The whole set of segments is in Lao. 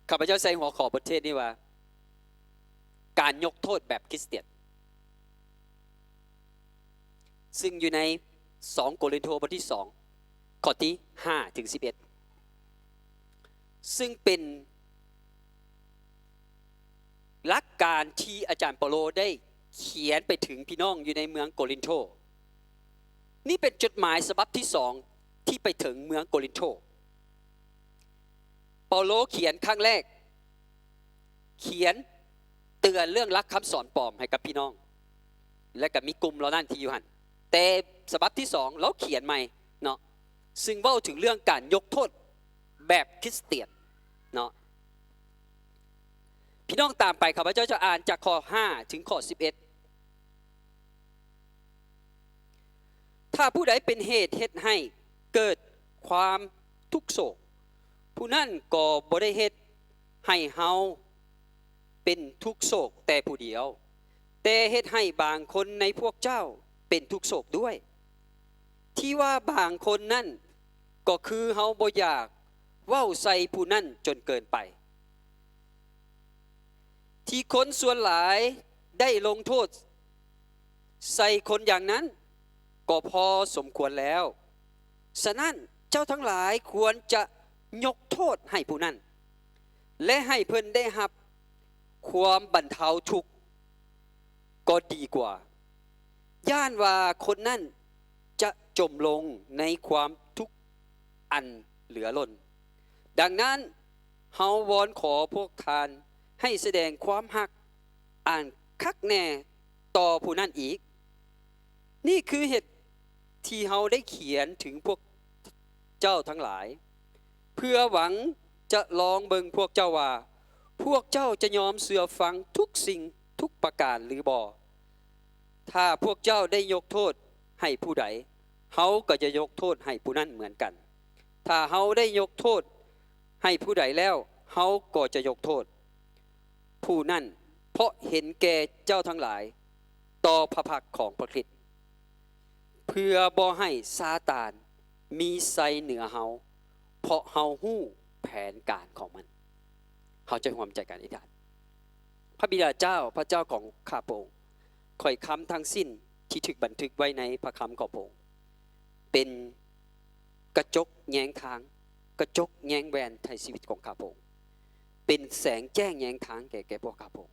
ຂ້າພະເຈົ້າໃສ່ຫົວຂໍ້ບົດເທດນີ້ວ່າ ການຍົກໂທດແບບຄຣິສຕຽນ ຊຶ່ງຢູ່ໃນສອງໂກລິນໂທ ບົດທີສອງ ຂໍ້ທີຫ້າເຖິງສິບເອັດ ຊຶ່ງເປັນຫຼັກການທີ່ອາຈານເປົາໂລໄດ້ຂຽນໄປເຖິງພີ່ນ້ອງຢູ່ໃນເມືອງໂກລິນໂທ. ນີ້ເປັນຈົດໝາຍສະບັບທີສອງທີ່ໄປເຖິງເມືອງໂກລິນໂທ. ເປົາໂລຂຽນຄັ້ງແລກ ຂຽນເຕືອນເລື່ອງຫຼັກຄຳສອນປອມໃຫ້ກັບພີ່ນ້ອງ ແລະ ກໍມີກຸ່ມເຫຼົ່ານັ້ນທີ່ຢູ່ຫັ້ນ. ແຕ່ສະບັບທີສອງ ລາວຂຽນໃໝ່ເນາະ, ຊຶ່ງເວົ້າເຖິງເລື່ອງການຍົກໂທດແບບຄຣິສຕຽນເນາະ. ພີ່ນ້ອງຕາມໄປ, ຂ້າພະເຈົ້າຈະອ່ານຈາກຂໍ້ຫ້າເຖິງຂໍ້ສິບເອັດ. ຖ້າຜູ້ໃດເປັນເຫດເຮັດໃຫ້ເກີດຄວາມທຸກໂສກ, ຜູ້ນັ້ນກໍບໍ່ໄດ້ເຮັດໃຫ້ເຮົາເປັນທຸກໂສກແຕ່ຜູ້ດຽວ, ແຕ່ເຮັດໃຫ້ບາງຄົນໃນພວກເຈົ້າເປັນທຸກໂສກດ້ວຍ. ທີ່ວ່າບາງຄົນນັ້ນ ກໍຄືເຮົາບໍ່ຢາກເວົ້າໃສ່ຜູ້ນັ້ນຈົນເກີນໄປ. ທີ່ຄົນສ່ວນຫຼາຍໄດ້ລົງໂທດໃສ່ຄົນຢ່າງນັ້ນ ກໍພໍສົມຄວນແລ້ວ. ສະນັ້ນ, ເຈົ້າທັງຫຼາຍຄວນຈະຍົກໂທດໃຫ້ຜູ້ນັ້ນ ແລະ ໃຫ້ເພິ່ນໄດ້ຮັບຄວາມບັນເທົາທຸກກໍດີກວ່າ, ຢ້ານວ່າຄົນນັ້ນຈະຈົມລົງໃນຄວາມທຸກອັນເຫຼືອລົ້ນ. ດັ່ງນັ້ນ, ເຮົາວອນຂໍພວກທ່ານໃຫ້ສະແດງຄວາມຮັກອັນຄັກແນ່ຕໍ່ຜູ້ນັ້ນອີກ. ນີ້ຄືເຫດທີ່ເຮົາໄດ້ຂຽນເຖິງພວກເຈົ້າທັງຫຼາຍ, ເພື່ອຫວັງຈະລອງເບິ່ງພວກເຈົ້າວ່າ ພວກເຈົ້າຈະຍອມເຊື່ອຟັງທຸກສິ່ງທຸກປະການຫຼືບໍ່. ຖ້າພວກເຈົ້າໄດ້ຍົກໂທດໃຫ້ຜູ້ໃດ, ເຮົາກໍຈະຍົກໂທດໃຫ້ຜູ້ນັ້ນເໝືອນກັນ. ຖ້າເຮົາໄດ້ຍົກໂທດໃຫ້ຜູ້ໃດແລ້ວ, ເຮົາກໍຈະຍົກໂທດຜູ້ນັ້ນ, ເພາະເຫັນແກ່ເຈົ້າທັງຫຼາຍຕໍ່ພະພັກຂອງພະຄຣິດ, ເພື່ອບໍ່ໃຫ້ຊາຕານມີໄຊເໜືອເຮົາ, ເພາະເຮົາຮູ້ແຜນການຂອງມັນ. ເຮົາຈະຮ່ວມໃຈກັນອະທິຖານ. ພະບິດາເຈົ້າ, ພະເຈົ້າຂອງຂ້າພະອົງ, ຖ້ອຍຄຳທັງສິ້ນທີ່ຖືກບັນທຶກໄວ້ໃນພະຄຳຂອງພະອົງ ເປັນກະຈົກແຍງທາງ, ກະຈົກແຍງແວ່ນໃນຊີວິດຂອງຂ້າພະອົງ, ເປັນແສງແຈ້ງແຍງທາງແກ່, ແກ່ພວກຂ້າພະອົງ.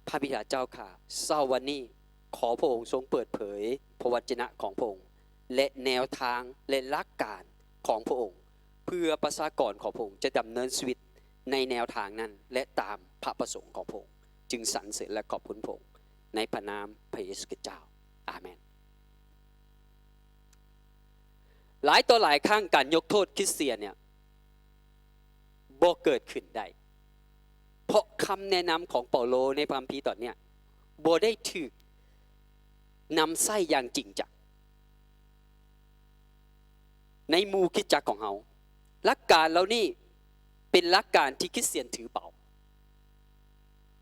ພະບິດາເຈົ້າຂ້າ, ເຊົ້າວັນນີ້ ຂໍພະອົງຊົງເປີດເຜີຍພະວັດຈະນະຂອງພະອົງ ແລະ ແນວທາງ ແລະ ຫຼັກການຂອງພະອົງ ເພື່ອປະຊາກອນຂອງພະອົງຈະດຳເນີນຊີວິດໃນແນວທາງນັ້ນ ແລະ ຕາມພະປະສົງຂອງພະອົງ. ຈຶ່ງສັນເສີນ ແລະ ຂອບຄຸນພະອົງ ໃນພະນາມພະເຢຊູຄຣິດເຈົ້າ. ອາເມນ. ຫຼາຍຕໍ່ຫຼາຍຄັ້ງການຍົກໂທດຄຣິສຕຽນເນຍບໍ່ເກີດຂຶ້ນໄດ້ ເພາະຄຳແນະນຳຂອງເປົາໂລໃນພະຄຳພີຕອນເນຍບໍ່ໄດ້ຖືກນຳໃຊ້ຢ່າງຈິງຈັງໃນໝູ່ຄຣິສຕະຈັກຂອງເຮົາ. ຫຼັກການເຫຼົ່ານີ້ເປັນຫຼັກການທີ່ຄຣິສຕຽນຖືເບົາ,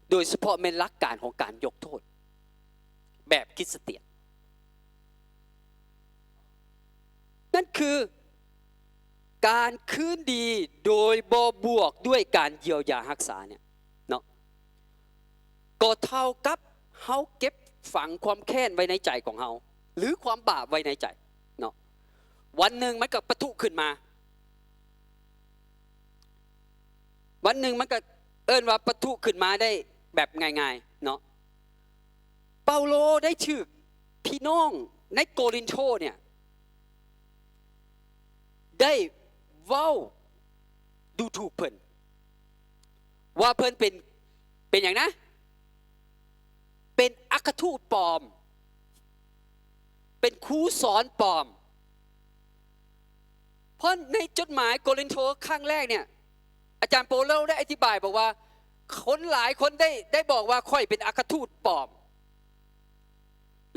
ໂດຍສະເພາະແມ່ນຫຼັກການຂອງການຍົກໂທດແບບຄຣິສຕຽນ. ນັ້ນຄືການຄືນດີໂດຍບໍ່ບວກດ້ວຍການຢຽວຢາຮັກສາເນຍເນາະ ກໍເທົ່າກັບເຮົາເກັບຝັງຄວາມແຄ້ນໄວ້ໃນໃຈຂອງເຮົາ ຫຼື ຄວາມບາບໄວ້ໃນໃຈເນາະ. ວັນໜຶ່ງມັນກໍປະທຸຂຶ້ນມາ, ວັນໜຶ່ງມັນກໍເອີ້ນວ່າປະທຸຂຶ້ນມາໄດ້ແບບງ່າຍໆເນາະ. ເປົາໂລໄດ້ຖືກພີ່ນ້ອງໃນໂກລິນໂທເນຍ ໄດ້ເວົ້າດູຖູກເພິ່ນ ວ່າເພິ່ນເປັນ, ເປັນຫຍັງນະ? ເປັນອັກຄະທູດປອມ, ເປັນຄູສອນປອມ. ເພາະໃນຈົດໝາຍໂກລິນໂທຄັ້ງແລກເນຍ ອາຈານເປົາໂລໄດ້ອະທິບາຍບອກວ່າ ຄົນຫຼາຍຄົນໄດ້, ໄດ້ບອກວ່າຂ້ອຍເປັນອັກຄະທູດປອມ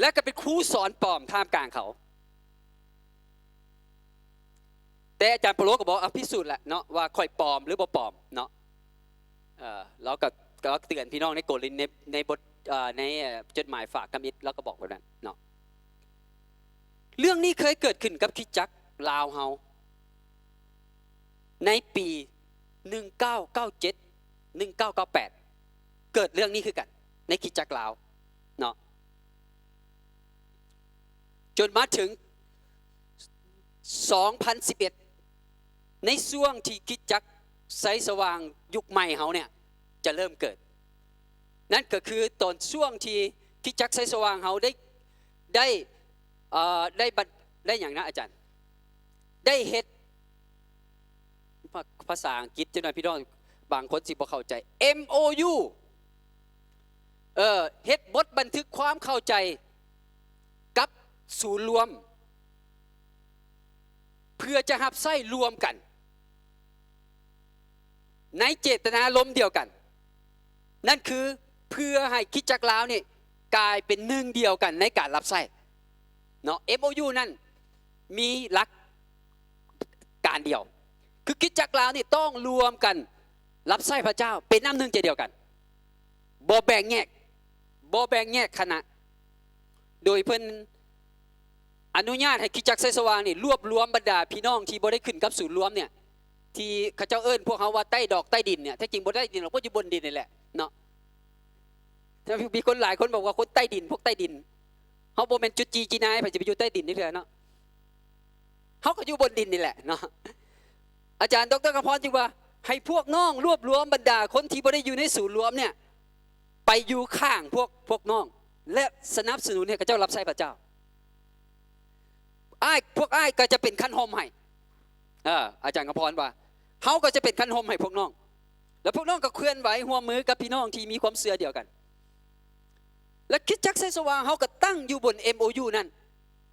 ແລະ ກໍເປັນຄູສອນປອມທ່າມກາງເຂົາ. ແຕ່ອາຈານເປົາໂລກໍບອກ ອາ ພິສູດແຫຼະເນາະ ວ່າຂ້ອຍປອມຫຼືບໍ່ປອມເນາະ. ເອີ ລາວກໍ, ກໍເຕືອນພີ່ນ້ອງໃນໂກລິນ ໃນ, ໃນບົດ, ເອີ ໃນ, ເອີ ຈົດໝາຍຝາກທຳອິດ ລາວກໍບອກແບບນັ້ນເນາະ. ເລື່ອງນີ້ເຄີຍເກີດຂຶ້ນກັບຄຣິສຕະຈັກລາວເຮົາ ໃນປີໜຶ່ງເກົ້າເກົ້າເຈັດ ໜຶ່ງເກົ້າເກົ້າແປດ ເກີດເລື່ອງນີ້ຄືກັນໃນຄຣິສຕະຈັກລາວເນາະ ຈົນມາເຖິງສອງພັນສິບເອັດ ໃນຊ່ວງທີ່ຄຣິສຕະຈັກໄຊສະຫວ່າງຍຸກໃໝ່ເຮົາເນ່ຍຈະເລີ່ມເກີດ ນັ້ນກໍຄືຕອນຊ່ວງທີ່ຄຣິສຕະຈັກໄຊສະຫວ່າງເຮົາໄດ້ ໄດ້ ເອີ ໄດ້ບັນ ໄດ້ຫຍັງນະອາຈານ? ໄດ້ເຮັດ ພາ ພາສາອັງກິດຈັກໜ້ອຍ ພີ່ນ້ອງບາງຄົນຊິບໍ່ເຂົ້າໃຈ ເອັມໂອຢູ ເອີ ເຮັດບົດບັນທຶກຄວາມເຂົ້າໃຈກັບສູນລວມ ເພື່ອຈະຮັບໃຊ້ລວມກັນ ໃນເຈດຕະນາລົມດຽວກັນ ນັ້ນຄືເພື່ອໃຫ້ຄຣິສຕະຈັກລາວນີ້ກາຍເປັນໜຶ່ງດຽວກັນໃນການຮັບໃຊ້ເນາະ ເອັມໂອຢູນັ້ນມີຫຼັກການດຽວ ຄືຄຣິສຕະຈັກລາວນີ້ຕ້ອງລວມກັນຮັບໃຊ້ພະເຈົ້າ ເປັນນ້ຳໜຶ່ງໃຈດຽວກັນ ບໍ່ແບ່ງແຍກ ບໍ່ແບ່ງແຍກຄະນະ ໂດຍເພິ່ນ ອະນຸຍາດໃຫ້ຄຣິສຕະຈັກໄຊສະຫວ່າງນີ້ລວບລວມບັນດາພີ່ນ້ອງທີ່ບໍ່ໄດ້ຂຶ້ນກັບສູນລວມເນ່ຍ ທີ່ເຂົາເຈົ້າເອີ້ນພວກເຮົາວ່າໃຕ້ດອກໃຕ້ດິນເນ່ຍ ແທ້ຈິງບໍ່ໃຕ້ດິນດອກ ພວກຢູ່ບົນດິນນີ້ແຫຼະເນາະ ແຕ່ມີຄົນຫຼາຍຄົນບອກວ່າຄົນໃຕ້ດິນ ພວກໃຕ້ດິນ ເຮົາບໍ່ແມ່ນຈຸດຈີຈີນາຍ ໃຜຊິໄປຢູ່ໃຕ້ດິນຈັກເທື່ອເນາະ ເຮົາກໍຢູ່ບົນດິນນີ້ແຫຼະເນາະ ອາຈານ ດຣ ຄຳພອນ ຈຶ່ງວ່າ ໃຫ້ພວກນ້ອງລວບລວມບັນດາຄົນທີ່ບໍ່ໄດ້ຢູ່ໃນສູນລວມເນ່ຍ ໄປຢູ່ຂ້າງພວກ ພວກນ້ອງ ແລະ ສະໜັບສະໜູນໃຫ້ເຂົາເຈົ້າຮັບໃຊ້ພະເຈົ້າ ອ້າຍ ພວກອ້າຍກໍຈະເປັນຄັນຮົ່ມໃຫ້ ເອີ ອາຈານຄຳພອນວ່າ ເຮົາກໍຈະເປັນຄັນຮົ່ມໃຫ້ພວກນ້ອງ ແລ້ວພວກນ້ອງກໍເຄື່ອນໄຫວຮ່ວມມືກັບພີ່ນ້ອງທີ່ມີຄວາມເຊື່ອດຽວກັນ ແລະ ຄຣິສຕະຈັກໄຊສະຫວ່າງເຮົາກໍຕັ້ງຢູ່ບົນເອັມໂອຢູນັ້ນ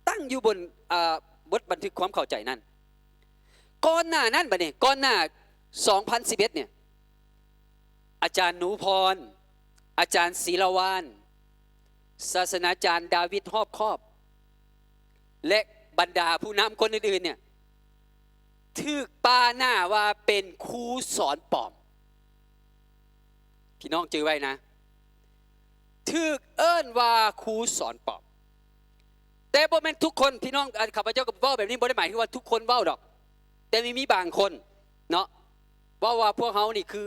ຕັ້ງຢູ່ບົນ ເອີ ບົດບັນທຶກຄວາມເຂົ້າໃຈນັ້ນ ກ່ອນໜ້ານັ້ນ ບັດນີ້ ກ່ອນໜ້າສອງພັນສິບເອັດເນ່ຍ ອາຈານໜູພອນ, ອາຈານສີລະວານ, ສາສະໜາຈານດາວິດຮອບຄອບ ແລະ ບັນດາຜູ້ນຳຄົນອື່ນໆ ເນ່ຍ ຖືກປະນາມວ່າເປັນຄູສອນປອມ. ພີ່ນ້ອງຈື່ໄວ້ນະ, ຖືກເອີ້ນວ່າຄູສອນປອມ. ແຕ່ບໍ່ແມ່ນທຸກຄົນ, ພີ່ນ້ອງ, ອັນ ຂ້າພະເຈົ້າກໍເວົ້າແບບນີ້ ບໍ່ໄດ້ໝາຍເຖິງວ່າທຸກຄົນເວົ້າດອກ, ແຕ່ມີ, ມີບາງຄົນເນາະ ເວົ້າວ່າພວກເຮົານີ້ຄື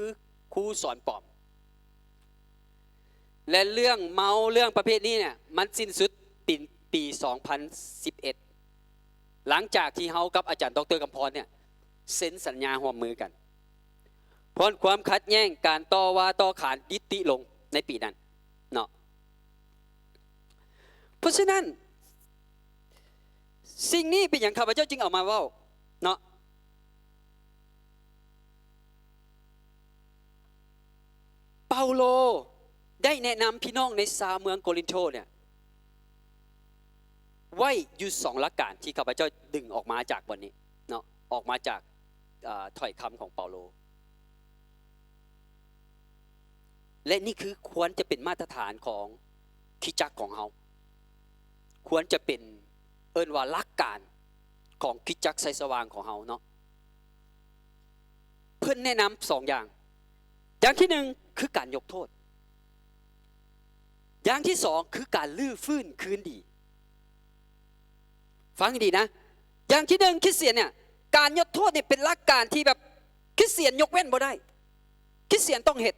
ຄູສອນປອມ. ແລະ ເລື່ອງເມົາເລື່ອງປະເພດນີ້ເນ່ຍ ມັນສິ້ນສຸດປີ ປີສອງພັນສິບເອັດ ຫຼັງຈາກທີ່ເຮົາກັບອາຈານ ດຣ ກຳພອນ ເນ່ຍ ເຊັນສັນຍາຮ່ວມມືກັນ. ເພາະຄວາມຂັດແຍ່ງ, ການຕໍ່ວ່າຕໍ່ຂານຍຸຕິລົງໃນປີນັ້ນເນາະ. ເພາະສະນັ້ນ ສິ່ງນີ້ເປັນຫຍັງຂ້າພະເຈົ້າຈຶ່ງເອົາມາເວົ້າເນາະ? ເປົາໂລໄດ້ແນະນຳພີ່ນ້ອງໃນຊາວເມືອງໂກລິນໂທເນ່ຍ ໄວ້ຢູ່ສອງຫຼັກການທີ່ຂ້າພະເຈົ້າດຶງອອກມາຈາກບ່ອນນີ້ເນາະ, ອອກມາຈາກ ເອີ ຖ້ອຍຄຳຂອງເປົາໂລ. ແລະ ນີ້ຄືຄວນຈະເປັນມາດຕະຖານຂອງຄຣິສຕະຈັກຂອງເຮົາ, ຄວນຈະເປັນ ເອີ້ນວ່າຫຼັກການຂອງຄຣິສຕະຈັກໄຊສະຫວ່າງຂອງເຮົາເນາະ. ເພິ່ນແນະນຳສອງຢ່າງ. ຢ່າງທີໜຶ່ງຄືການຍົກໂທດ. ຢ່າງທີສອງຄືການຮື້ຟື້ນຄືນດີ. ຟັງໃຫ້ດີນະ. ຢ່າງທີໜຶ່ງ ຄຣິສຕຽນເນ່ຍ, ການຍົກໂທດນີ້ເປັນຫຼັກການທີ່ແບບຄຣິສຕຽນຍົກເວັ້ນບໍ່ໄດ້. ຄຣິສຕຽນຕ້ອງເຮັດ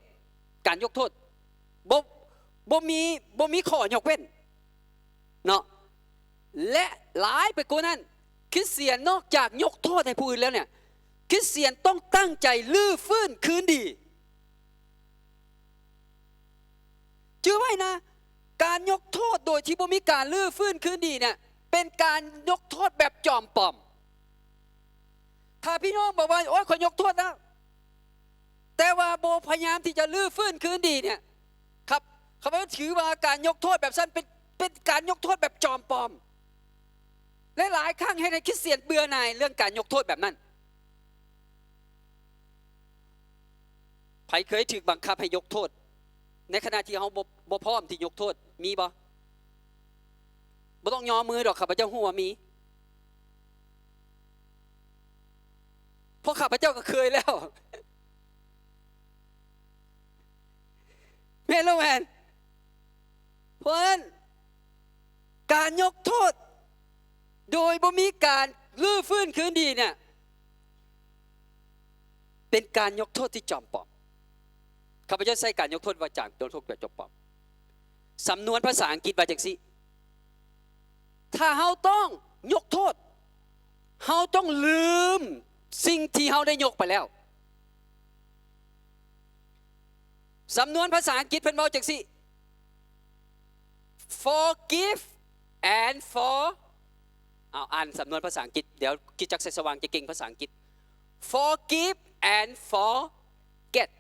ການຍົກໂທດ. ບໍ່, ບໍ່ມີ, ບໍ່ມີຂໍ້ຍົກເວັ້ນເນາະ. ແລະ ຫຼາຍໄປກວ່ານັ້ນ, ຄຣິສຕຽນນອກຈາກຍົກໂທດໃຫ້ຜູ້ອື່ນແລ້ວເນ່ຍ, ຄຣິສຕຽນຕ້ອງຕັ້ງໃຈຮື້ຟື້ນຄືນດີ. ຈື່ໄວ້ນະ, ການຍົກໂທດໂດຍທີ່ບໍ່ມີການຮື້ຟື້ນຄືນດີເນ່ຍ ເປັນການຍົກໂທດແບບຈອມປອມ. ຖ້າພີ່ນ້ອງບອກວ່າ ໂອ້ຍ ຂ້ອຍຍົກໂທດແລ້ວ ແຕ່ວ່າບໍ່ພະຍາຍາມທີ່ຈະຮື້ຟື້ນຄືນດີເນ່ຍ ຄັບ ຂ້າພະເຈົ້າຖືວ່າການຍົກໂທດແບບຊັ້ນເປັນ, ເປັນການຍົກໂທດແບບຈອມປອມ ແລະ ຫຼາຍຄັ້ງເຮັດໃຫ້ຄຣິສຕຽນເບື່ອໜ່າຍເລື່ອງການຍົກໂທດແບບນັ້ນ. ໃຜເຄີຍຖືກບັງຄັບໃຫ້ຍົກໂທດ ໃນຂະນະທີ່ເຮົາບໍ່, ບໍ່ພ້ອມທີ່ຍົກໂທດ ມີບໍ່? ບໍ່ຕ້ອງຍໍມືດອກ, ຂ້າພະເຈົ້າຮູ້ວ່າມີ. ເພາະຂ້າພະເຈົ້າກໍເຄີຍແລ້ວ. ແມ່ນຫຼືບໍ່ແມ່ນ? ເພາະນັ້ນ ການຍົກໂທດໂດຍບໍ່ມີການຮື້ຟື້ນຄືນດີເນ່ຍ ເປັນການຍົກໂທດທີ່ຈອມປອມ. ຂ້າພະເຈົ້າໃຊ້ການຍົກໂທດວ່າການຍົກໂທດແບບຈອມປອມ. ສຳນວນພາສາອັງກິດວ່າຈັ່ງຊີ້, ຖ້າເຮົາຕ້ອງຍົກໂທດ, ເຮົາຕ້ອງລືມສິ່ງທີ່ເຮົາໄດ້ຍົກໄປແລ້ວ. ສຳນວນພາສາອັງກິດເພິ່ນເວົ້າຈັ່ງຊີ້, Forgive and for- ເອົາ ອ່ານສຳນວນພາສາອັງກິດ, ດຽວຄຣິສຕະຈັກໄຊສະຫວ່າງຈະເກັ່ງພາສາອັງກິດ. Forgive and forget.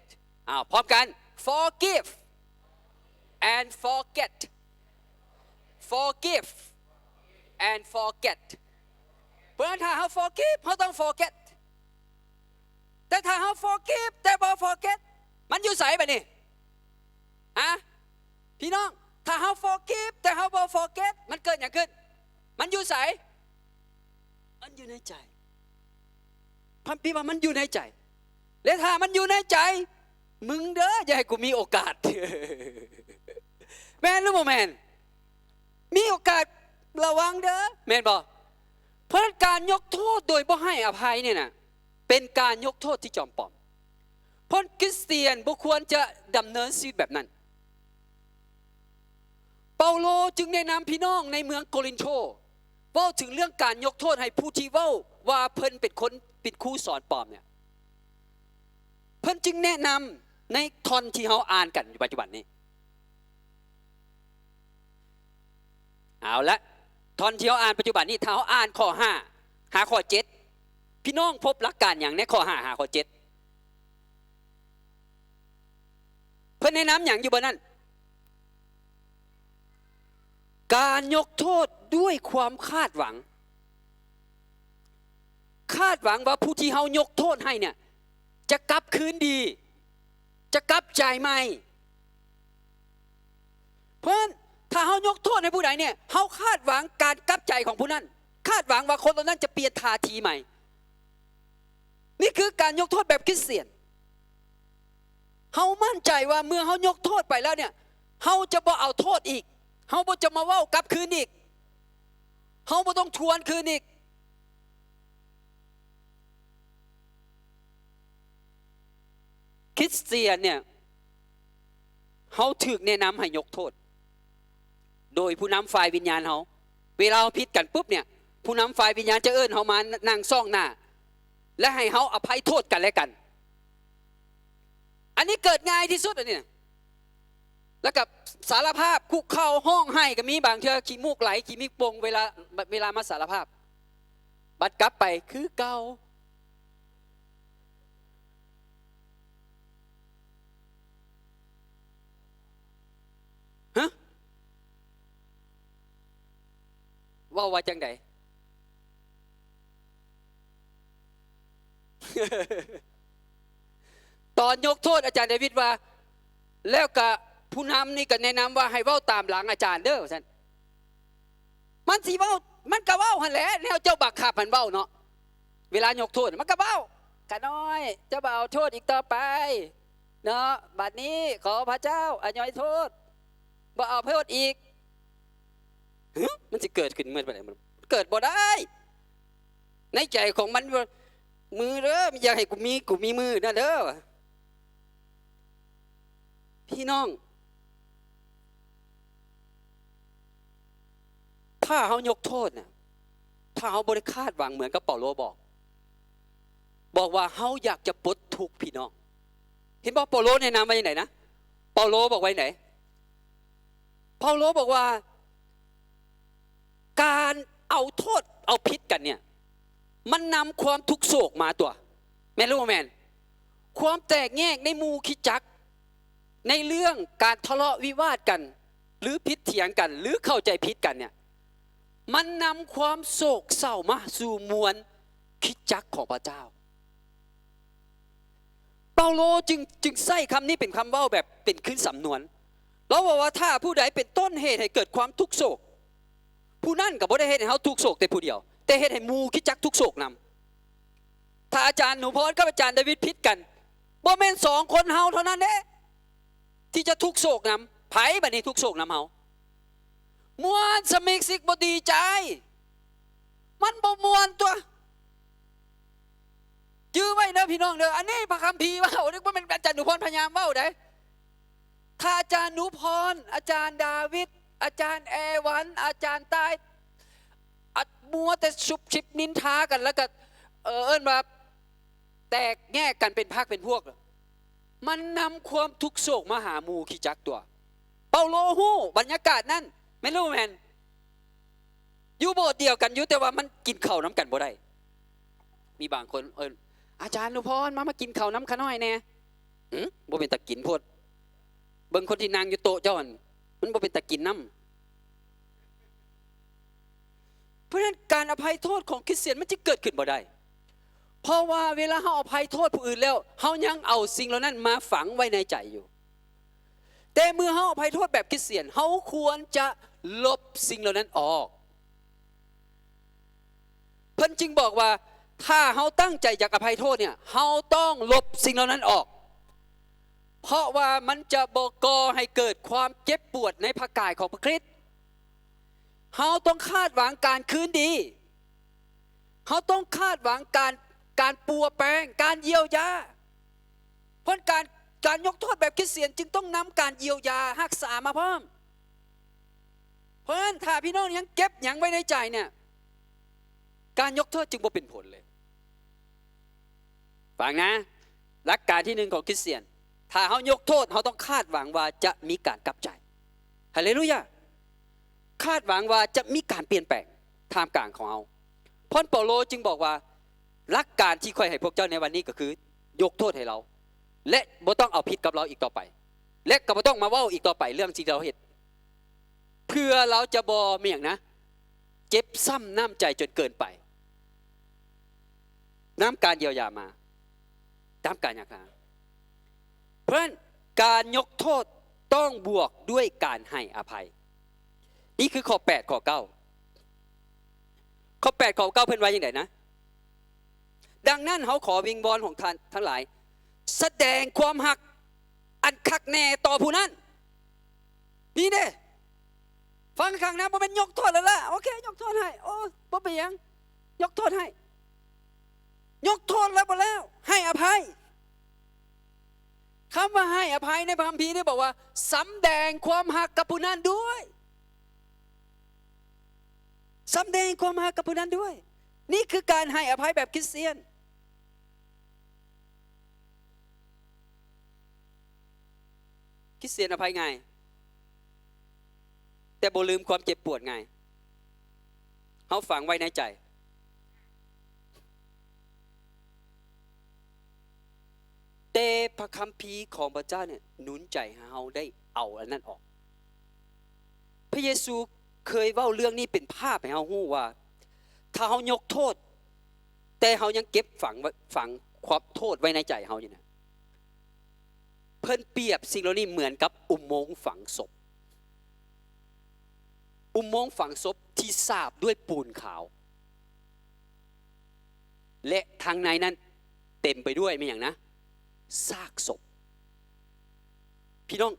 ເອົາ ພ້ອມກັນ, Forgive and forget. Forgive and forget. ເພາະນັ້ນ ຖ້າເຮົາ forgive ເຮົາຕ້ອງ forget. ແຕ່ຖ້າເຮົາ forgive ແຕ່ບໍ່ forget ມັນຢູ່ໃສບາດນີ້? ຮະ ພີ່ນ້ອງ, ຖ້າເຮົາ forgive ແຕ່ເຮົາບໍ່ forget ມັນເກີດຫຍັງຂຶ້ນ? ມັນຢູ່ໃສ? ມັນຢູ່ໃນໃຈ. ພະຄຳພີວ່າມັນຢູ່ໃນໃຈ. ແລະ ຖ້າມັນຢູ່ໃນໃຈ, ມຶງເດີ ຢ່າໃຫ້ກູມີໂອກາດ. ແມ່ນຫຼືບໍ່ແມ່ນ? ມີໂອກາດ ລະວັງເດີ ແມ່ນບໍ່? ເພາະນັ້ນ ການຍົກໂທດໂດຍບໍ່ໃຫ້ອະໄພນີ້ນະ ເປັນການຍົກໂທດທີ່ຈອມປອມ. ເພາະຄຣິສຕຽນບໍ່ຄວນຈະດຳເນີນຊີວິດແບບນັ້ນ. ເປົາໂລຈຶ່ງແນະນຳພີ່ນ້ອງໃນເມືອງໂກລິນໂທ ເວົ້າເຖິງເລື່ອງການຍົກໂທດໃຫ້ຜູ້ທີ່ເວົ້າວ່າເພິ່ນເປັນຄົນ ເປັນຄູສອນປອມເນຍ. ເພິ່ນຈຶ່ງແນະນຳໃນທ່ອນທີ່ເຮົາອ່ານກັນຢູ່ປັດຈຸບັນນີ້. ເອົາລະ, ທ່ອນທີ່ເຮົາອ່ານປັດຈຸບັນນີ້, ຖ້າເຮົາອ່ານຂໍ້ຫ້າຫາຂໍ້ເຈັດ, ພີ່ນ້ອງພົບຫຼັກການຫຍັງໃນຂໍ້ຫ້າຫາຂໍ້ເຈັດ? ເພິ່ນແນະນຳຫຍັງຢູ່ບ່ອນນັ້ນ? ການຍົກໂທດດ້ວຍຄວາມຄາດຫວັງ. ຄາດຫວັງວ່າຜູ້ທີ່ເຮົາຍົກໂທດໃຫ້ເນຍ ຈະກັບຄືນດີ, ຈະກັບໃຈໃໝ່. ເພາະ ຖ້າເຮົາຍົກໂທດໃຫ້ຜູ້ໃດເນຍ, ເຮົາຄາດຫວັງການກັບໃຈຂອງຜູ້ນັ້ນ, ຄາດຫວັງວ່າຄົນເຫຼົ່ານັ້ນຈະປ່ຽນທ່າທີໃໝ່. ນີ້ຄືການຍົກໂທດແບບຄຣິສຕຽນ. ເຮົາໝັ້ນໃຈວ່າເມື່ອເຮົາຍົກໂທດໄປແລ້ວເນຍ, ເຮົາຈະບໍ່ເອົາໂທດອີກ, ເຮົາບໍ່ຈະມາເວົ້າກັບຄືນອີກ, ເຮົາບໍ່ຕ້ອງທວນຄືນອີກ. ຄຣິສຕຽນເນຍ ເຮົາຖືກແນະນຳໃຫ້ຍົກໂທດໂດຍຜູ້ນຳຝ່າຍວິນຍານເຮົາ. ເວລາເຮົາຜິດກັນປຸບເນຍ, ຜູ້ນຳຝ່າຍວິນຍານຈະເອີ້ນເຮົາມານັ່ງສ່ອງໜ້າ ແລະ ໃຫ້ເຮົາອະໄພໂທດກັນແລະກັນ. ອັນນີ້ເກີດງ່າຍທີ່ສຸດ ອັນນີ້ນະ. ແລ້ວກໍສາລະພາບ, ຄຸກເຂົ່າ, ຮ້ອງໄຫ້ກໍມີ, ບາງເທື່ອຂີ້ມູກໄຫຼ, ຂີ້ມູກປ່ອງ ເວລາ, ເວລາມາສາລະພາບ. ບັດກັບໄປຄືເກົ່າ. ຮະ? ເວົ້າວ່າຈັ່ງໃດ? ຕອນຍົກໂທດອາຈານເດວິດວ່າ, ແລ້ວກະຜູ້ນຳນີ້ກະແນະນຳວ່າໃຫ້ເວົ້າຕາມຫຼັງອາຈານເດີ ວ່າຊັ້ນ. ມັນຊິເວົ້າ, ມັນກະເວົ້າຫັ້ນແຫຼະ, ແນວເຈົ້າບັງຄັບໃຫ້ມັນເວົ້າເນາະ. ເວລາຍົກໂທດມັນກະເວົ້າ, ຂ້ານ້ອຍ ເຈົ້າບໍ່ເອົາໂທດອີກຕໍ່ໄປເນາະ, ບັດນີ້ຂໍພະເຈົ້າອະຫຍອຍໂທດ, ບໍ່ເອົາໂທດອີກ. ຫຶ? ມັນຊິເກີດຂຶ້ນເມື່ອໃດ? ມັນເກີດບໍ່ໄດ້. ໃນໃຈຂອງມັນວ່າ ມື້ເດີ ມັນຢາກໃຫ້ກູມີ, ກູມີມື້ນັ້ນເດີ. ພີ່ນ້ອງ, ຖ້າເຮົາຍົກໂທດນະ, ຖ້າເຮົາບໍ່ໄດ້ຄາດຫວັງເໝືອນກັບເປົາໂລບອກ, ບອກວ່າເຮົາຢາກຈະປົດທຸກພີ່ນ້ອງ. ເຫັນບໍ່ ເປົາໂລແນະນຳວ່າຈັ່ງໃດນະ? ເປົາໂລບອກວ່າຈັ່ງໃດ? ເປົາໂລບອກວ່າ ການເອົາໂທດເອົາຜິດກັນເນຍ ມັນນຳຄວາມທຸກໂສກມາຕົວະ ແມ່ນຫຼືບໍ່ແມ່ນ? ຄວາມແຕກແຍກໃນໝູ່ຄຣິສຕະຈັກ ໃນເລື່ອງການທະເລາະວິວາດກັນ ຫຼື ຜິດຖຽງກັນ ຫຼື ເຂົ້າໃຈຜິດກັນເນຍ ມັນນຳຄວາມໂສກເສົ້າມາສູ່ມວນຄຣິສຕະຈັກຂອງພະເຈົ້າ. ເປົາໂລຈຶ່ງ, ຈຶ່ງໃຊ້ຄຳນີ້ເປັນຄຳເວົ້າແບບເປັນຄືນສຳນວນ. ລາວເວົ້າວ່າ ຖ້າຜູ້ໃດເປັນຕົ້ນເຫດໃຫ້ເກີດຄວາມທຸກໂສກ, ຜູ້ນັ້ນກໍບໍ່ໄດ້ເຮັດໃຫ້ເຮົາທຸກໂສກແຕ່ຜູ້ດຽວ, ແຕ່ເຮັດໃຫ້ໝູ່ຄຣິສຕະຈັກທຸກໂສກນຳ. ຖ້າອາຈານໜູພອນກັບອາຈານດາວິດຜິດກັນ, ບໍ່ແມ່ນສອງຄົນເຮົາເທົ່ານັ້ນເດ້ ທີ່ຈະທຸກໂສກນຳ. ໃຜບາດນີ້ທຸກໂສກນຳເຮົາ? ມ່ວນສະມາຊິກບໍ່ດີໃຈ, ມັນບໍ່ມ່ວນຕົວະ. ຈື່ໄວ້ເດີພີ່ນ້ອງເດີ, ອັນນີ້ພະຄຳພີເວົ້າເດ້, ບໍ່ແມ່ນອາຈານໜູພອນພະຍາຍາມເວົ້າໃດ. ຖ້າອາຈານໜູພອນ, ອາຈານດາວິດ, ອາຈານແອວັນ, ອາຈານຕ່າຍ ອັດ ມົວແຕ່ຊຸບຊິບນິນທາກັນ ແລ້ວກໍ ເອີ ເອີ້ນວ່າແຕກແຍກກັນເປັນພັກເປັນພວກ ມັນນຳຄວາມທຸກໂສກມາຫາໝູ່ຄຣິສຕະຈັກຕົວະ. ເປົາໂລຮູ້ບັນຍາກາດນັ້ນ ແມ່ນຫຼືບໍ່ແມ່ນ? ຢູ່ໂບດດຽວກັນຢູ່ ແຕ່ວ່າມັນກິນເຂົ້ານຳກັນບໍ່ໄດ້. ມີບາງຄົນເອີ້ນ ອາຈານໜູພອນ ມາ ມາກິນເຂົ້ານຳຂ້ານ້ອຍແດ່. ຫື ບໍ່ເປັນຕາກິນໂພດ. ເບິ່ງຄົນທີ່ນັ່ງຢູ່ໂຕະເຈົ້າຫັ້ນ ມັນບໍ່ເປັນຕາກິນນຳ. ເພາະສະນັ້ນ ການອະໄພໂທດຂອງຄຣິສຕຽນມັນຈະເກີດຂຶ້ນບໍ່ໄດ້ ເພາະວ່າເວລາເຮົາອະໄພໂທດຜູ້ອື່ນແລ້ວ ເຮົາຍັງເອົາສິ່ງເຫຼົ່ານັ້ນມາຝັງໄວ້ໃນໃຈຢູ່. ແຕ່ເມື່ອເຮົາອະໄພໂທດແບບຄຣິສຕຽນ ເຮົາຄວນຈະລົບສິ່ງເຫຼົ່ານັ້ນອອກ. ເພິ່ນຈຶ່ງບອກວ່າ ຖ້າເຮົາຕັ້ງໃຈຢາກອະໄພໂທດເນ່ຍ ເຮົາຕ້ອງລົບສິ່ງເຫຼົ່ານັ້ນອອກ ເພາະວ່າມັນຈະບໍ່ກໍ່ໃຫ້ເກີດຄວາມເຈັບປວດໃນພະກາຍຂອງພະຄຣິດ. ເຮົາຕ້ອງຄາດຫວັງການຄືນດີ. ເຮົາຕ້ອງຄາດຫວັງການ, ການປົວແປງ, ການຢຽວຢາ. ເພາະການ, ການຍົກໂທດແບບຄຣິສຕຽນຈຶ່ງຕ້ອງນຳການຢຽວຢາ, ຮັກສາມາພ້ອມ. ເພາະນັ້ນ ຖ້າພີ່ນ້ອງຍັງເກັບຫຍັງໄວ້ໃນໃຈເນ່ຍ, ການຍົກໂທດຈຶ່ງບໍ່ເປັນຜົນເລີຍ. ຟັງນະ, ຫຼັກການທີໜຶ່ງຂອງຄຣິສຕຽນ, ຖ້າເຮົາຍົກໂທດ, ເຮົາຕ້ອງຄາດຫວັງວ່າຈະມີການກັບໃຈ. ຮາເລລູຢາ! ຄາດຫວັງວ່າຈະມີການປ່ຽນແປງທ່າມກາງຂອງເຮົາ. ເພາະນັ້ນເປົາໂລຈຶ່ງບອກວ່າ, ຫຼັກການທີ່ຂ້ອຍໃຫ້ພວກເຈົ້າໃນວັນນີ້ກໍຄື ຍົກໂທດໃຫ້ລາວ ແລະ ບໍ່ຕ້ອງເອົາຜິດກັບລາວອີກຕໍ່ໄປ ແລະ ກໍບໍ່ຕ້ອງມາເວົ້າອີກຕໍ່ໄປເລື່ອງທີ່ລາວເຮັດ ເພື່ອລາວຈະບໍ່ ແມ່ນຫຍັງນະ? ເຈັບຊ້ຳນ້ຳໃຈຈົນເກີນໄປ. ນຳການຢຽວຢາມາ, ນຳການຢຽວຢາ. ເພາະນັ້ນ ການຍົກໂທດຕ້ອງບວກດ້ວຍການໃຫ້ອະໄພ. ນີ້ຄືຂໍ້ແປດ ຂໍ້ເກົ້າ. ຂໍ້ແປດ ຂໍ້ເກົ້າ ເພິ່ນວ່າຈັ່ງໃດນະ? ດັ່ງນັ້ນ ເຮົາຂໍວິງວອນຂອງທ່ານທັງຫຼາຍ ສະແດງຄວາມຮັກອັນຄັກແນ່ຕໍ່ຜູ້ນັ້ນ. ນີ້ເດ້, ຟັງຄັກນະ, ບໍ່ແມ່ນຍົກໂທດແລ້ວລະ, ໂອເຄ, ຍົກໂທດໃຫ້, ໂອ້, ບໍ່ເປັນຫຍັງ, ຍົກໂທດໃຫ້. ຍົກໂທດແລ້ວບໍ່ແລ້ວ, ໃຫ້ອະໄພ. ຄຳວ່າໃຫ້ອະໄພໃນພະຄຳພີນີ້ບອກວ່າ ສຳແດງຄວາມຮັກກັບຜູ້ນັ້ນດ້ວຍ. ສຳແດງຄວາມຮັກກັບຜູ້ນັ້ນດ້ວຍ. ນີ້ຄືການໃຫ້ອະໄພແບບຄຣິສຕຽນ. ຄຣິສຕຽນອະໄພງ່າຍ, ແຕ່ບໍ່ລືມຄວາມເຈັບປວດງ່າຍ. ເຮົາຝັງໄວ້ໃນໃຈ. ແຕ່ພະຄຳພີຂອງພະເຈົ້າເນ່ຍ ໜູນໃຈໃຫ້ເຮົາໄດ້ເອົາອັນນັ້ນອອກ. ພະເຢຊູເຄີຍເວົ້າເລື່ອງນີ້ເປັນພາບໃຫ້ເຮົາຮູ້ວ່າ ຖ້າເຮົາຍົກໂທດ ແຕ່ເຮົາຍັງເກັບຝັງໄວ້, ຝັງຄວາມໂທດໄວ້ໃນໃຈເຮົາຢູ່ນະ, ເພິ່ນປຽບສິ່ງເຫຼົ່ານີ້ເໝືອນກັບອຸໂມງຝັງສົບ. ອຸໂມງຝັງສົບທີ່ສາບດ້ວຍປູນຂາວ ແລະ ທາງໃນນັ້ນເຕັມໄປດ້ວຍແມ່ນຫຍັງນະ? ຊາກສົບ. ພີ່ນ້ອງ,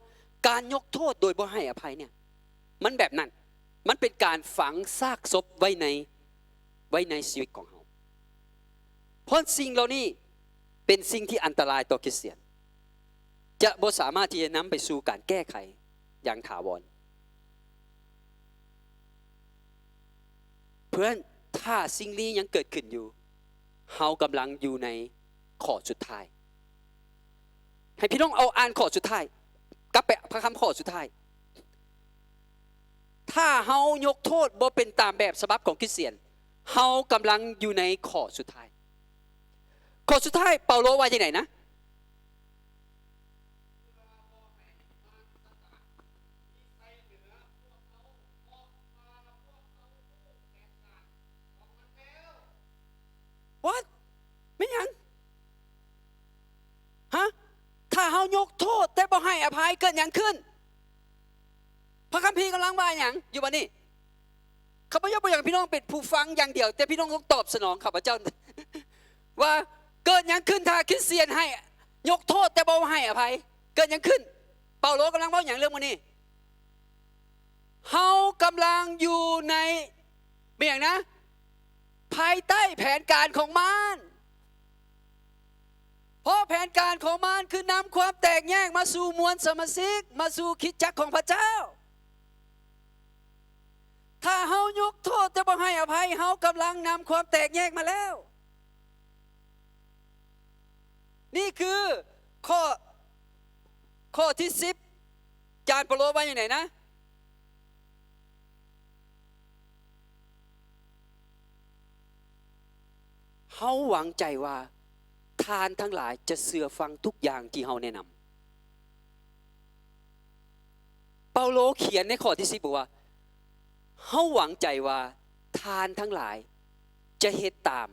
ການຍົກໂທດໂດຍບໍ່ໃຫ້ອະໄພເນ່ຍ ມັນແບບນັ້ນ, ມັນເປັນການຝັງຊາກສົບໄວ້ໃນ, ໄວ້ໃນຊີວິດຂອງເຮົາ. ເພາະສິ່ງເຫຼົ່ານີ້ເປັນສິ່ງທີ່ອັນຕະລາຍຕໍ່ຄຣິສຕຽນ, ຈະບໍ່ສາມາດທີ່ຈະນຳໄປສູ່ການແກ້ໄຂຢ່າງຖາວອນ. ເພື່ອນ, ຖ້າສິ່ງນີ້ຍັງເກີດຂຶ້ນຢູ່, ເຮົາກຳລັງຢູ່ໃນຂໍ້ສຸດທ້າຍ. ໃຫ້ພີ່ນ້ອງເອົາອ່ານຂໍ້ສຸດທ້າຍ, ກັບໄປພະຄຳຂໍ້ສຸດທ້າຍ. ຖ້າເຮົາຍົກໂທດບໍ່ເປັນຕາມແບບສະບັບຂອງຄຣິສຕຽນ, ເຮົາກຳລັງຢູ່ໃນຂໍ້ສຸດທ້າຍ. ຂໍ້ສຸດທ້າຍ ເປົາໂລວ່າຈັ່ງໃດນະ? What? ແມ່ນຫຍັງ? ຮະ? ຖ້າເຮົາຍົກໂທດແຕ່ບໍ່ໃຫ້ອະໄພ ເກີດຫຍັງຂຶ້ນ? ພະຄຳພີກຳລັງວ່າຫຍັງຢູ່ບັດນີ້? ຂ້າພະເຈົ້າບໍ່ຢາກໃຫ້ພີ່ນ້ອງເປັນຜູ້ຟັງຢ່າງດຽວ, ແຕ່ພີ່ນ້ອງຕ້ອງຕອບສະໜອງຂ້າພະເຈົ້າ ວ່າເກີດຫຍັງຂຶ້ນ ຖ້າຄຣິສຕຽນໃຫ້ ຍົກໂທດແຕ່ບໍ່ໃຫ້ອະໄພ? ເກີດຫຍັງຂຶ້ນ? ເປົາໂລກຳລັງເວົ້າຫຍັງເລື່ອງມື້ນີ້? ເຮົາກຳລັງຢູ່ໃນ ແມ່ນຫຍັງນະ? ພາຍໃຕ້ແຜນການຂອງມານ. ເພາະແຜນການຂອງມັນຄືນຳຄວາມແຕກແຍກມາສູ່ມວນສະມາຊິກ, ມາສູ່ຄຣິສຕະຈັກຂອງພະເຈົ້າ. ຖ້າເຮົາຍົກໂທດແຕ່ບໍ່ໃຫ້ອະໄພ, ເຮົາກຳລັງນຳຄວາມແຕກແຍກມາແລ້ວ. ນີ້ຄືຂໍ້ ຂໍ້ທີສິບ ຈານເປາໂລວ່າຈັ່ງໃດນະ? ເຮົາຫວັງໃຈວ່າທ່ານທັງຫຼາຍຈະເຊື່ອຟັງທຸກຢ່າງທີ່ເຮົາແນະນຳ. ເປົາໂລຂຽນໃນຂໍ້ທີສິບບອກວ່າ, ເຮົາຫວັງໃຈວ່າທ່ານທັງຫຼາຍຈະເຮັດຕາມ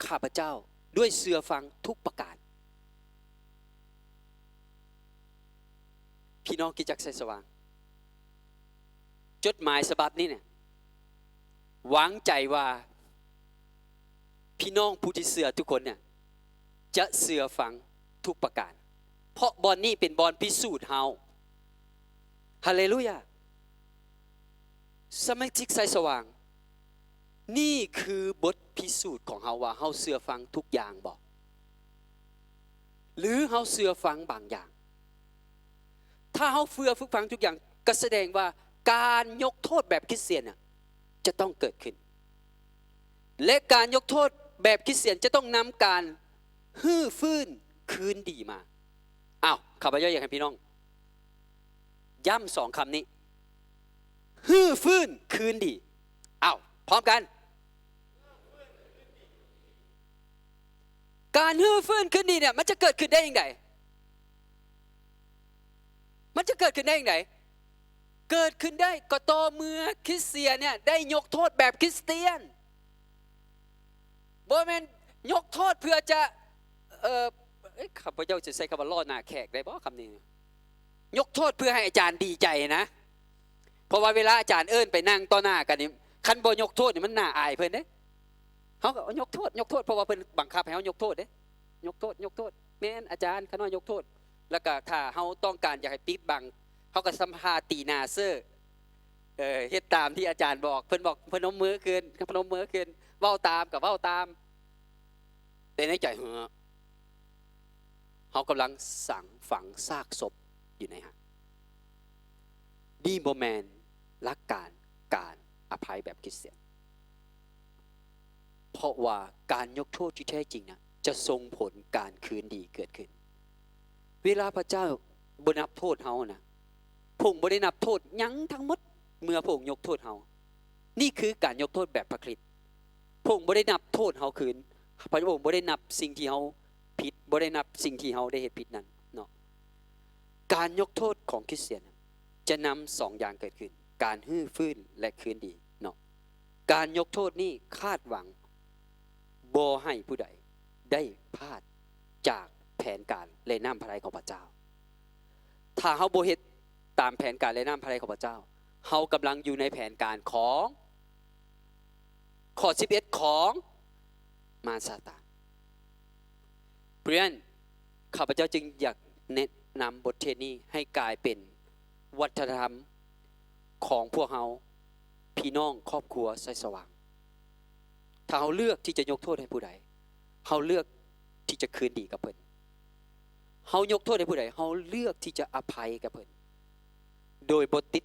ຂ້າພະເຈົ້າດ້ວຍເຊື່ອຟັງທຸກປະການ. ພີ່ນ້ອງຄຣິສຕະຈັກໄຊສະຫວ່າງ, ຈົດໝາຍສະບັບນີ້ເນຍ ຫວັງໃຈວ່າພີ່ນ້ອງຜູ້ທີ່ເຊື່ອທຸກຄົນເນຍ ຈະເຊື່ອຟັງທຸກປະການ, ເພາະບ່ອນນີ້ເປັນບ່ອນພິສູດເຮົາ. ຮາເລລູຢາ! ສະມາຊິກໄຊສະຫວ່າງ, ນີ້ຄືບົດພິສູດຂອງເຮົາວ່າເຮົາເຊື່ອຟັງທຸກຢ່າງບໍ່? ຫຼືເຮົາເຊື່ອຟັງບາງຢ່າງ? ຖ້າເຮົາເຊື່ອຟັງທຸກຢ່າງ, ກໍສະແດງວ່າການຍົກໂທດແບບຄຣິສຕຽນນະ ຈະຕ້ອງເກີດຂຶ້ນ. ແລະ ການຍົກໂທດແບບຄຣິສຕຽນຈະຕ້ອງນຳການຮື້ຟື້ນຄືນດີມາ. ອ້າວ, ຂ້າພະເຈົ້າຢາກໃຫ້ພີ່ນ້ອງຢ້ຳສອງຄຳນີ້, ຮື້ຟື້ນຄືນດີ. ອ້າວ, ພ້ອມກັນ. ການຮື້ຟື້ນຄືນດີເນຍ ມັນຈະເກີດຂຶ້ນໄດ້ຈັ່ງໃດ? ມັນຈະເກີດຂຶ້ນໄດ້ຈັ່ງໃດ? ເກີດຂຶ້ນໄດ້ກໍຕໍ່ເມື່ອຄຣິສຕຽນເນຍໄດ້ຍົກໂທດແບບຄຣິສຕຽນ. ບໍ່ແມ່ນຍົກໂທດເພື່ອຈະ, ເອີ, ເອີ, ຂ້າພະເຈົ້າຈະໃຊ້ຄຳວ່າລໍ້ໜ້າແຂກໄດ້ບໍ່ຄຳນີ້? ຍົກໂທດເພື່ອໃຫ້ອາຈານດີໃຈນະ. ເພາະວ່າເວລາອາຈານເອີ້ນໄປນັ່ງຕໍ່ໜ້າກັນນີ້, ຄັນບໍ່ຍົກໂທດນີ້ມັນໜ້າອາຍເພິ່ນເດ້. ເຮົາກໍຍົກໂທດ, ຍົກໂທດ, ເພາະວ່າເພິ່ນບັງຄັບໃຫ້ເຮົາຍົກໂທດເດ້. ຍົກໂທດ, ຍົກໂທດ, ແມ່ນອາຈານ, ຂ້ານ້ອຍຍົກໂທດ. ແລ້ວກໍຖ້າເຮົາຕ້ອງການຢາກໃຫ້ປິດບັງ, ເຮົາກໍສຳພາດຕີໜ້າເຊີ, ເອີ, ເຮັດຕາມທີ່ອາຈານບອກ. ເພິ່ນບອກພະນົມມືຂຶ້ນ, ພະນົມມືຂຶ້ນ, ເວົ້າຕາມກໍເວົ້າຕາມ. ແຕ່ໃນໃຈເຮົາ, ເຮົາກຳລັງຝັງຊາກສົບຢູ່ໃນຫັ້ນ. ນີ້ບໍ່ແມ່ນຫຼັກການການອະໄພແບບຄຣິສຕຽນ. ເພາະວ່າການຍົກໂທດທີ່ແທ້ຈິງນະ ຈະສົ່ງຜົນການຄືນດີເກີດຂຶ້ນ. ເວລາພະເຈົ້າບໍ່ນັບໂທດເຮົານະ, ພະອົງບໍ່ໄດ້ນັບໂທດຫຍັງທັງໝົດເມື່ອພະອົງຍົກໂທດເຮົາ. ນີ້ຄືການຍົກໂທດແບບພະຄຣິດ. ພະອົງບໍ່ໄດ້ນັບໂທດເຮົາຄືນ. ພະອົງບໍ່ໄດ້ນັບສິ່ງທີ່ເຮົາຜິດ, ບໍ່ໄດ້ນັບສິ່ງທີ່ເຮົາໄດ້ເຮັດຜິດນັ້ນເນາະ. ການຍົກໂທດຂອງຄຣິສຕຽນຈະນຳສອງຢ່າງເກີດຂຶ້ນ, ການຮື້ຟື້ນ ແລະ ຄືນດີເນາະ. ການຍົກໂທດນີ້ຄາດຫວັງບໍ່ໃຫ້ຜູ້ໃດໄດ້ພາດຈາກແຜນການ ແລະ ນ້ຳພະໄທຂອງພະເຈົ້າ. ຖ້າເຮົາບໍ່ເຮັດຕາມແຜນການ ແລະ ນ້ຳພະໄທຂອງພະເຈົ້າ, ເຮົາກຳລັງຢູ່ໃນແຜນການຂອງ ຂໍ້ສິບເອັດຂອງມານຊາຕານ. ເພາະນັ້ນ ຂ້າພະເຈົ້າຈຶ່ງຢາກແນະນຳບົດເທດນີ້ໃຫ້ກາຍເປັນວັດທະນະທຳຂອງພວກເຮົາ, ພີ່ນ້ອງຄອບຄົວໄຊສະຫວ່າງ. ຖ້າເຮົາເລືອກທີ່ຈະຍົກໂທດໃຫ້ຜູ້ໃດ, ເຮົາເລືອກທີ່ຈະຄືນດີກັບເພິ່ນ. ເຮົາຍົກໂທດໃຫ້ຜູ້ໃດ, ເຮົາເລືອກທີ່ຈະອະໄພກັບເພິ່ນ ໂດຍບໍ່ຕິດ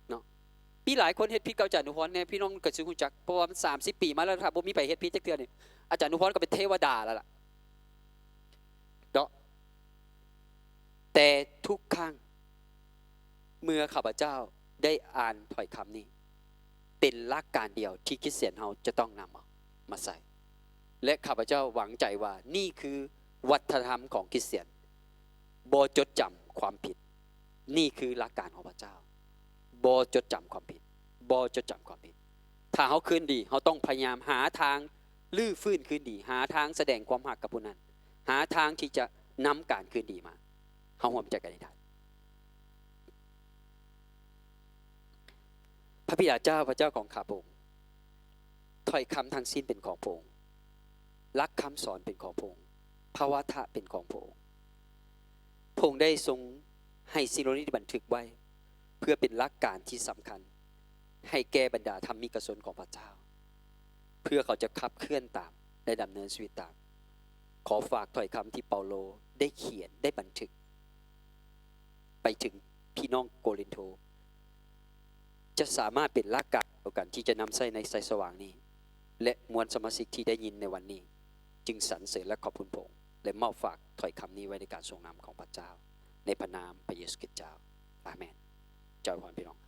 ເນາະ. ມີຫຼາຍຄົນເຮັດຜິດກັບອາຈານອະນຸພອນແດ່, ພີ່ນ້ອງກໍຊິຮູ້ຈັກ, ເພາະວ່າມັນສາມສິບປີມາແລ້ວ, ຖ້າບໍ່ມີໃຜເຮັດຜິດຈັກເທື່ອນີ້, ອາຈານອະນຸພອນກໍເປັນເທວະດາແລ້ວລະເນາະ. ແຕ່ທຸກຄັ້ງເມື່ອຂ້າພະເຈົ້າໄດ້ອ່ານຖ້ອຍຄຳນີ້, ເປັນຫຼັກການດຽວທີ່ຄຣິສຕຽນເຮົາຈະຕ້ອງນຳເອົາມາໃຊ້. ແລະ ຂ້າພະເຈົ້າຫວັງໃຈວ່ານີ້ຄືວັດທະນະທຳຂອງຄຣິສຕຽນ, ບໍ່ຈົດຈຳຄວາມຜິດ. ນີ້ຄືຫຼັກການຂອງພະເຈົ້າ, ບໍ່ຈົດຈຳຄວາມຜິດ, ບໍ່ຈົດຈຳຄວາມຜິດ. ຖ້າເຮົາຄືນດີ, ເຮົາຕ້ອງພະຍາຍາມຫາທາງຮື້ຟື້ນຄືນດີ, ຫາທາງສະແດງຄວາມຮັກກັບຜູ້ນັ້ນ, ຫາທາງທີ່ຈະນຳການຄືນດີມາ. ເຮົາຮ່ວມໃຈກັນອະທິຖານ. ພະບິດາເຈົ້າ, ພະເຈົ້າຂອງຂ້າພະອົງ, ຖ້ອຍຄຳທັງສິ້ນເປັນຂອງພະອົງ, ຫຼັກຄຳສອນເປັນຂອງພະອົງ, ພະວາທະເປັນຂອງພະອົງ. ພະອົງໄດ້ຊົງໃຫ້ສິ່ງເຫຼົ່ານີ້ບັນທຶກໄວ້ ເພື່ອເປັນຫຼັກການທີ່ສຳຄັນໃຫ້ແກ່ບັນດາທຳມິກະຊົນຂອງພະເຈົ້າ, ເພື່ອເຂົາຈະຂັບເຄື່ອນຕາມ ແລະ ດຳເນີນຊີວິດຕາມ. ขอฝากถ้อยคำที่เปาโลได้เขียน ได้บันทึก ไปถึงพี่น้องโกรินโธ จะสามารถเป็นรากการเดียวกันที่จะนำใช้ในสายสว่างนี้ และมวลสมาชิกที่ได้ยินในวันนี้ จึงสรรเสริญและขอบคุณพระองค์ และมอบฝากถ้อยคำนี้ไว้ในการทรงนำของพระเจ้า ในพระนามพระเยซูคริสต์เจ้า อาเมน จอยพรพี่น้อง